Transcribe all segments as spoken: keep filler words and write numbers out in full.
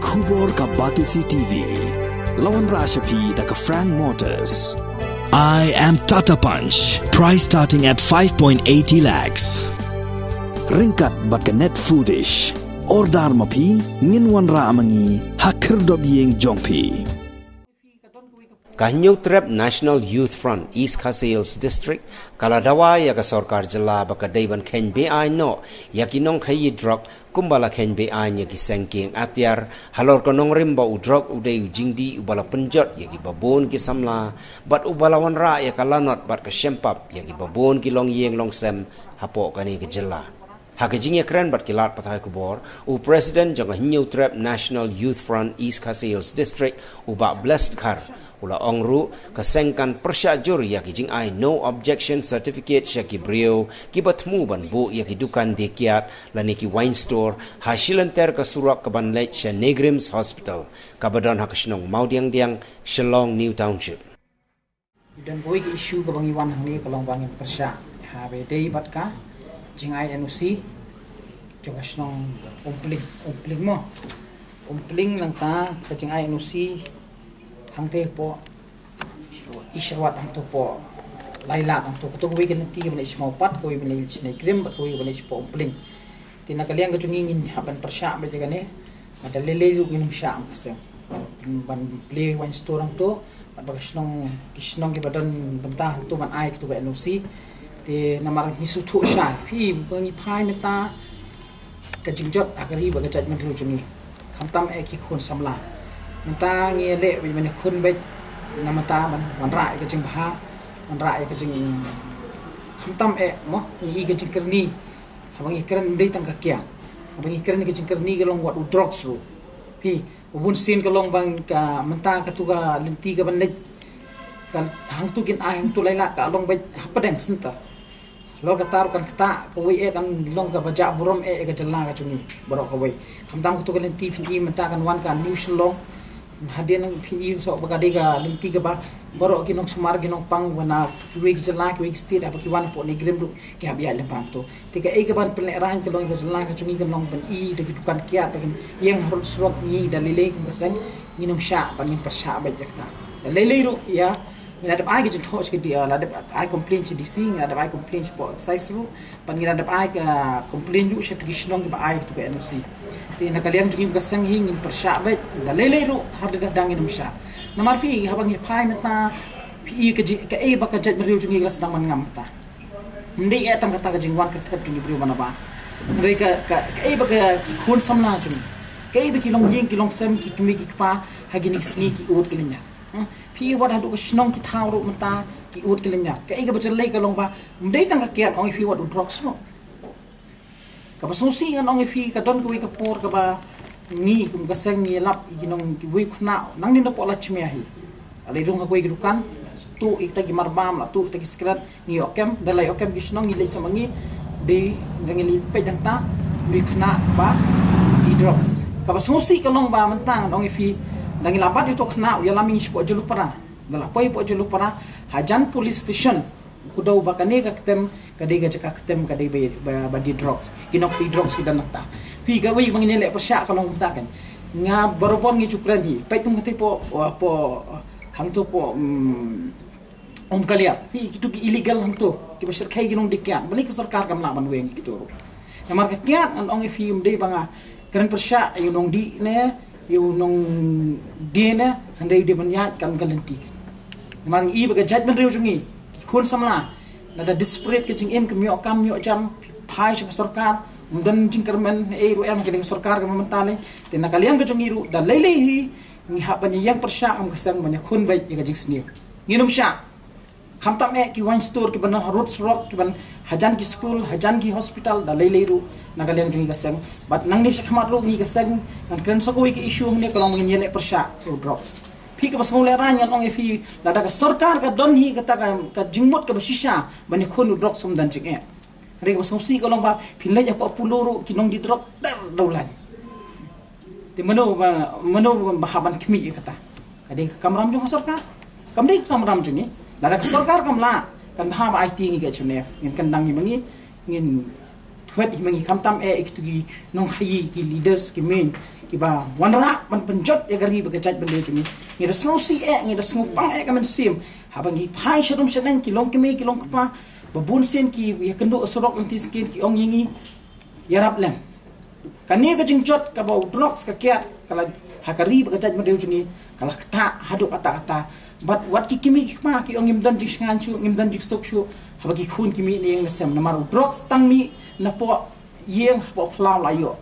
Khubor ka Batesi T V. La wanrah sha phi da ka Frank Motors. I am Tata Punch. Price starting at five point eighty lakhs. Ryngkat bad ka Net Foodish. Order ma phi, ngin wanrah ma ngi ha khyrdop ïing jong phi. Ka Hynñiewtrep National Youth Front East Khasi Hills District ka la dawa ïa ka sorkar jylla ba ka dei ban kheiñ be-aiñ noh ïa ki nongkhaïi drok kumba la kheiñ be-aiñ ïa ki seng kieng atiar halor ka nongrim ba u drok u dei u jingdih uba la pynjot ïa kiba bun ki samla bad uba la wanrah ïa ka lanot bad ka shempap ïa kiba bun ki longïing longsem hapoh kane ka jylla. Ha ka jingïakren bad ki lad pathai khubor, u President jong ka Hynñiewtrep National Youth Front East Khasi Hills District, u Bah Blessed Dkhar, u la ong ruh, ka seng kan pyrshah jur ïa ki jingai No Objection Certificate sha ki briew kiba thmu ban buh ïa ki dukan die kiad lane ki wine store ha shilynter ka surok kaban leit sha NEIGRIHMS Hospital kaba don ha ka shnong Mawdiangdiang, Shillong New Township. Don kawei ka issue kaba ngi wan hangne ka long ba ngin pyrshah ha ba dei bad ka jingai N O C jong ka shnong Umpling, Umpling mo. Umpling nangta ka jingai N O C hangtei hapoh Isharwat hangto hapoh Lailat hangto, kato kawei ka lynti kaba leit sha Mawpat, kawei ba leit sha NEIGRIHMS bad kawei ba leit sha Umpling. Te na ka liang ka jong ngi ngin hap ban pyrshah beit ïa kane. Bad da lei lei ruh ngin ym shah kum ka seng ban, ban plie wine store hangto bad ba ka shnong, ki shnong kiba don bynta hangto ban ai kato ka N O C. Te namar ngi sngewthuh shai, phi ba ngi phai mynta ka jingjot ha ka ri bad ka jaitbynriew jong ngi, khamtam eh ki khun samla. Mynta ngi leh beit ban ïakhun beit na mynta ban wanrah ïa ka jingbha, wanrah ïa ka jing, khamtam eh mo, ngi i ka jingkyrni. Haba ngi kren ym dei tang ka kiad. Haba ngi kren ka jingkyrni ka long wat u drugs ruh. Phi, u bun sien ka long ba ka mynta kato ka lynti kaban leit, ka hangto kin ai hangto Lailat ka long beit hapdeng center. Halor kata ruh kan ktah kawei eh, kan long kaba jah burom eh ka jylla ka jong ngi baroh kawei. Khamtam kato ka lynti phin i mynta kan wan ka New Shillong. Hadien phin i shuh ba ka dei ka lynti kaba baroh ki nongsumar ki nongpang ba na kiwei ki jylla kiwei ki state haba ki wan hapoh NEIGRIHMS ruh ki hap ïaid lyngba hangto. Te kaei kaban pynlehraiñ ka long ka jylla ka jong ngi kan long ban i da ki dukan kiad ba kin ïeng harud surok, ngi da lei lei kum ka seng ngin ym shah ban ngin pyrshah beit ïa kata. Da lei lei ruh ïa ngi la dep ai ka jingthoh sha ka D, la dep ai complaint sha D C, ngi la dep ai complaint shapoh excise ruh, bad ngi la dep ai ka complaint ruh sha ki shnong kiba ai kato ka N O C. Te na ka liang jong ngi kum ka seng hi ngin pyrshah beit, da lei lei ruh ha da da ngin ym shah. Namar phi haba ngi phai mynta phi i ka ji, kaei ba ka jaitbynriew jong ngi ka la sdang ban ngam mynta. Ym dei eh tang kata ka jingwan kyrthep jong ki briew ba na bar. Hynrei ka, ka, kaei ba ka, ki khun samla jong ngi, kaei ba ki longïing ki longsem, ki kmie ki kpa ha kine ki sngi ki ud ki lynñiar. Ha? Phi i wat haduh ka shnong ki thaw ruh mynta ki ud ki lynñiar. Kaei kaba jyllei ka long ba ym dei tang ka kiad, ong ïa phi wat u drugs ruh. Kaba sngewsih ngan ong ïa phi, ka don kawei ka por kaba ngi kum ka seng ngi lap ïa ki nong, kiwei u khynnah nangne napoh Lachmia hi. La leit rung ha kawei ka dukan, tuh ïa kita ki marbam, la tuh ïa kita ki sikret, ngi ïoh kem, da la ïoh kem ki shnong, ngi leit sha ma ngi, dei da ngi leit peit hangta, wei u khynnah ba i drugs. Kaba sngewsih ka long ba mynta ngan ong ïa phi, da ngi la bat ïa uto u khynnah u ïalam ïa ngi shapoh Julumpara. Da la poi hapoh Julumpara, hajan police station u kdew ba kane ka ktem ka dei ka jaka ktem ka dei ba, ba, ba die drugs. Ki nongkhaïi drugs ki don hangta. Phi, kawei ba ngin ïaleh pyrshah ka long kumta kan. Nga barabor ngi ju kren hi. Peit kum kata hapoh, hapoh, hangto hapoh, mm, Umkaliar. Phi, kito ki illegal hangto, kiba shyrkhei ki nongdie kiad. Balei ka sorkar kam lah ban weng ïa kito ruh? Namar ka kiad ngan ong ïa phi, ym dei ba nga kren pyrshah ïa u nongdie ne ïa u nongdie ne, hynrei u dei ban ïaid kam ka lynti kan. Namar ngi i ba ka jaitbynriew jong ngi, ki khun samla, lada desperate ka jingim, kim ïoh kam ïoh jam, phai sha ka sorkar, ym don jingkyrmen ei ruh em, ha ka dei ka sorkar kaba mynta lei. Te na ka liang ka jong ngi ruh, da lei lei hi ngi hap ban ïeng pyrshah kum ka seng ban ïakhun beit ïa ka jingsniew. Ngin ym shah. Khamtam eh ki wine store kiban don harud surok, kiban hajan ki skul, hajan ki hospital, da lei lei ruh na ka liang jong ngi ka seng. Bad nangne shakhmat ruh ngi ka seng ngan kren sa kawei ka issue hangne, ka long ngin ïaleh pyrshah ïa u drugs. Phi, kaba sngewlehraiñ ngan ong ïa phi, lada ka sorkar ka don hi kata ka, ka jingmut kaba shisha ban ïakhun u drugs, ym don jingeh. Hynrei kaba sngewsih ka long ba phin leit hapoh Apollo ruh ki nongdie drok dar dewlain. Te mano ba, mano ba hap ban khmih ïa kata? Ka dei ka kamram jong ka sorkar, kam dei ka kamram jong ngi. Lada ka sorkar kam lah, kan bha ba aiti ngi ka H N F, ngin kyndang ïa ma ngi, ngin thwet ïa ma ngi, khamtam eh ïa kito ki nongkhaïi, ki leaders, ki main, Kiba wanrah ban pynjot ïa ka ri bad ka jaitbynriew jong ngi. Ngi da sngewsih eh, ngi da sngewpang eh ka mynsiem. Haba ngi phai sha rum sha neng, ki long kmie, ki long kpa, ba bun sien ki ïakynduh surok lynti skin, ki ong ïa ngi, ïarap lem. Kane ka jingjot kaba u drugs ka kiad, ka la ha ka ri bad ka jaitbynriew jong ngi, ka la ktah haduh katta katta. Bad wat ki kmie ki kpa ki ong ngim don jingsngew shuh, ngim don jingsuk shuh, haba ki khun ki mih na ïing na sem, namar u drugs tang mih napoh ïing hapoh phyllaw la ïoh.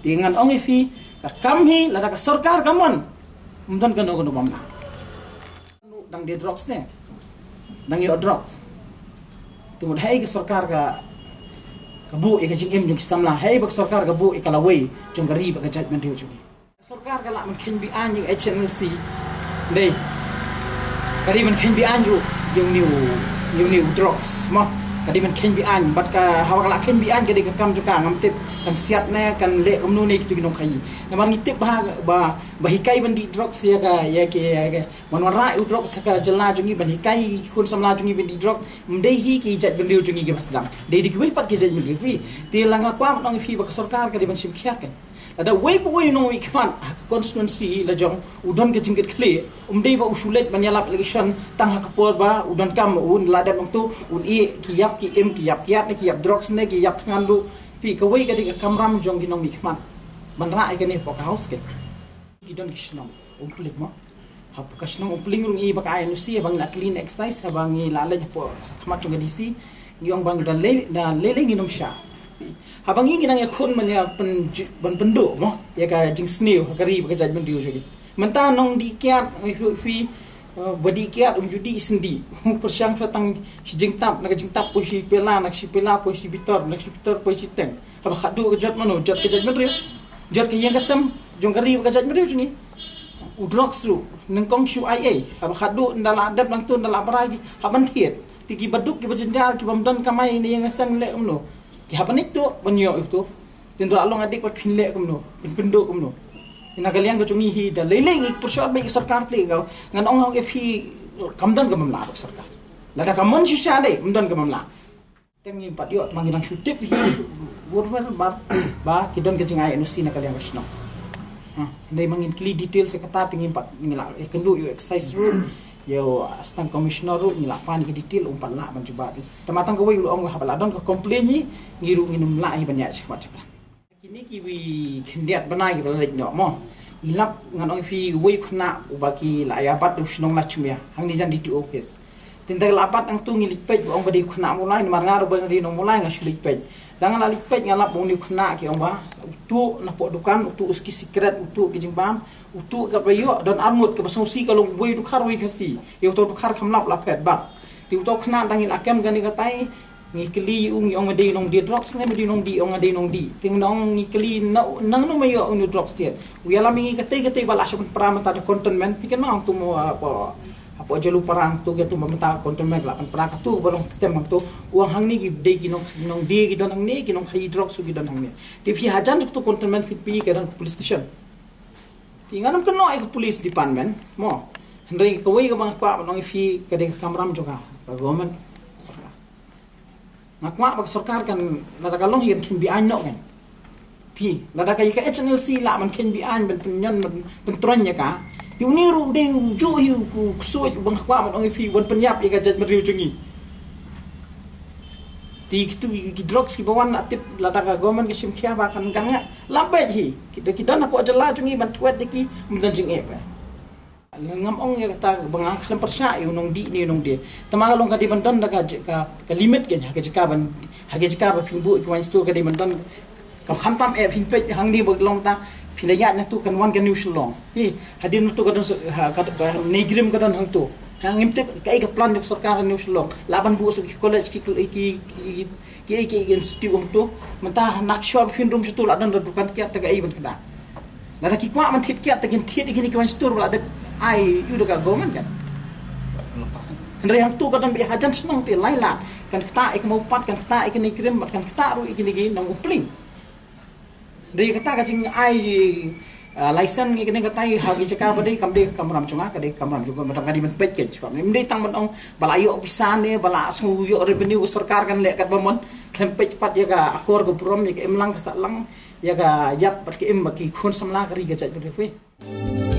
Te ngan ong ïa phi, ka kam hi lada ka sorkar ka mon, ym don kano kano bym lah. Dang die drugs ne, dang ïoh drugs. Te mut hei ka sorkar ka, ka buh ïa ka jingim jong ki samla, hei ba ka sorkar ka buh ïa ka lawei jong ka ri bad ka jaitbynriew jong ngi. Sorkar ka lah ban kheiñ be-aiñ ïa ka H N L C. Dei. Ka dei ban kheiñ be-aiñ ruh ïa une u, ïa une u drugs mo. Ka dei ban kheiñ be-aiñ, bad ka, haba ka lah kheiñ be-aiñ ka dei ka kam jong ka, ngam tip kan siat ne kan leh kumno ne kito ki nongkhaïi. Namar ngi tip ba, ba, ba hikai ban dih drugs ïa ka, ïa ka, ïa ka, ban wanrah u drugs ha ka jylla jong ngi, ban hikai ki khun samla jong ngi ban dih drugs, ym dei hi ki jaitbynriew jong ngi kiba sdang. Dei da kiwei pat ki jaitbynriew phi. Te la nga kwah ban ong ïa phi ba ka sorkar ka dei ban shim khia kein. Lada uwei pa uwei u nongmihkhmat ha ka constituency la jong u don ka jingkitkhlieh, ym dei ba u shu leit ban ïalap election tang ha ka por ba u donkam, u la dep nangtu, un ïeh ki ïap ki im, ki ïap kiad ne ki ïap drugs ne ki ïap thngan ruh. Phi, kawei ka dei ka kamram jong ki nongmihkhmat ban rah ïa kane hapoh ka House kein. Ki don ki shnong Umpling mo. Hapoh ka shnong Umpling ruh ngi ba ka I N O C, haba ngi la clean excise, haba ngi la leit hapoh khmat jong ka D C, ngi ong ba ngi da lei, da lei lei ngin ym shah. Haba ngi ngi nang ïakhun ban ïa pyn-, ban pynduh mo ïa ka jingsniew ha ka ri bad ka jaitbynriew jong ngi. Mynta nongdih kiad, ngi phi, phi, eh, ba dih kiad um ju dih sendih. Pyrshang sa tang shi jingtap, na ka jingtap poi shi pela, na ka shi pela poi shi bitor, na ka shi bitor poi shi teng. Haba khatduh ka jot mano, jot ka jaitbynriew, jot ka ïing ka sem jong ka ri bad ka jaitbynriew jong ngi. U drugs ruh nyngkong shu ai ei, haba khatduh ynda la dep nangtu, ynda la brai ki, hap ban thied. Te kiba duk, kiba jynjar, kibym don kamai ne ïing ne sem leh kumno? Ki hap ban ïeit tuh ban ïoh ïa uto. Te ynda la long adik pat phin leh kumno, phin pynduh kumno? Te na ka liang ka jong ngi hi da lei lei ngi pyrshah bad ka sorkar te ka, ngan ong ha u F hi, kam don ka mamla bad ka sorkar. Lada ka mon shisha dei, ym don ka mamla. Te ngim pat ïoh, ma ngi dang shu tip hi, wor wer ba, ba ki don ka jingai N O C na ka liang ka shnong. Ha, hynrei ma ngin kylli detail sa kata te ngim pat, ngi la, eh, kynduh ïa u excise ruh, ïa u assistant commissioner ruh, ngi la pan ki detail, um pat lah ban jubab hi. Te ma tang kawei u la ong ba haba la don ka complain hi, ngi ruh ngin ym lah hi ban ïaid shakhmat shaklan. Kine kiwei khyndiat bnai kiba la leit noh mo. Ngi lap, ngan ong ïa phi, uwei u khynnah uba ki la ïa bat da u shnong Lachmia hangne jan D T O office. Te ynda la bat hangto ngi leit peit ba ong ba dei u khynnah Mawlai, namar nga ruh ba nga dei nong Mawlai nga shu leit peit. Ynda nga la leit peit nga lap ba une u khynnah ki ong ba u tuh napoh dukan, u tuh ki sikret, u tuh ki jingbam, u tuh kaba ïoh don arngut, kaba sngewsih ka long uwei u dkhar uwei Khasi. Ïa uto u dkhar kham lap la phet bak. Te uto u khynnah ynda ngi la kem kane katai, ngi kylli ïa u, ngi ong me dei nongdie drugs ne me dei nongdie, ong me dei nongdie. Te ngi ong, ngi kylli na, nangno me ïoh une u drugs thied. U ïalam ïa ngi katei katei ba la shah pynpra mynta da containment, phi kynmaw hangto mo, ah, hapoh, hapoh Jalupara hangto, kato ba mynta containment la pynpra, kato ba long tem hangto. U ong hangne ki dei ki nong, nongdie ki don hangne, ki nongkhaïi drugs ruh ki don hangne. Te phi hajan jong kato containment phi, phi ka don ka police station. Te ngan ym kynnoh ïa ka police department mo. Hynrei kawei kaba nga kwah ban ong ïa phi ka dei ka kamram jong ka, ka government. Nga kwah ba ka sorkar kan, lada ka long hi kan kheiñ be-aiñ noh kan. Phi, lada ka ïa ka H N L C lah ban kheiñ be-aiñ ban pynïon ban pyntroiñ ïa ka. Te une ruh u dei u juh hi u ksuid uba nga kwah ban ong ïa phi ban pynïap ïa ka jaitbynriew jong ngi. Te kito ki drugs kiba wan la tip lada ka government ka shim khia ba kan, kan nga la beit hi. Ki, ki don hapoh jylla jong ngi ban thwet ïa ki, ym don jingeh ba. Ngam ong ïa kata ba nga khlem pyrshah ïa u nongdih ne u nongdie. Te ma ka long ka dei ban don da ka, ka, ka limit kein, ha ka jaka ban, ha ka jaka ba phin buh ïa ki wine store ka dei ban don. Kam kham tam eh phin peit hangne ba long ta, phin da ïaid na tu kan wan ka New Shillong. Hi, hadien na tu ka don, ha, ka, ka NEIGRIHMS ka don hangto. Ha, ngim tip kaei ka plan jong ka sorkar New Shillong. Lah ban buh sa ki college ki, ki, ki, ki, ki, ki institute hangto. Mynta na ka shuwa ba phin rung sha tu la don da dukan kiad, te kaei ban kynda. Lada ki kwah ban thied kiad te kin thied ïa kine ki wine store ba la dep ai ïa u da ka government kan. Hynrei hangto ka don ba ïa hajan shnong te lai lad. Kan ktah ïa ka Mawpat, kan ktah ïa ka NEIGRIHMS, bad kan ktah ruh ïa kine ki nong Umpling. Hynrei kata ka jingai, ah, license ngi kane kata ha ki jaka ba dei kam dei ka kamram jong nga, ka dei ka kamram jong ka, ka dei ban peit kein shuwa. Ym dei tang ban ong ba la ïoh pisa ne ba la sngew ïoh revenue ka sorkar kan leh katba mon. Khlem peit pat ïa ka akor ka burom, ïa ka imlang ka sahlang. ïa ka ïap bad ka im ba ki khun samla ka ri ka jaitbynriew phi.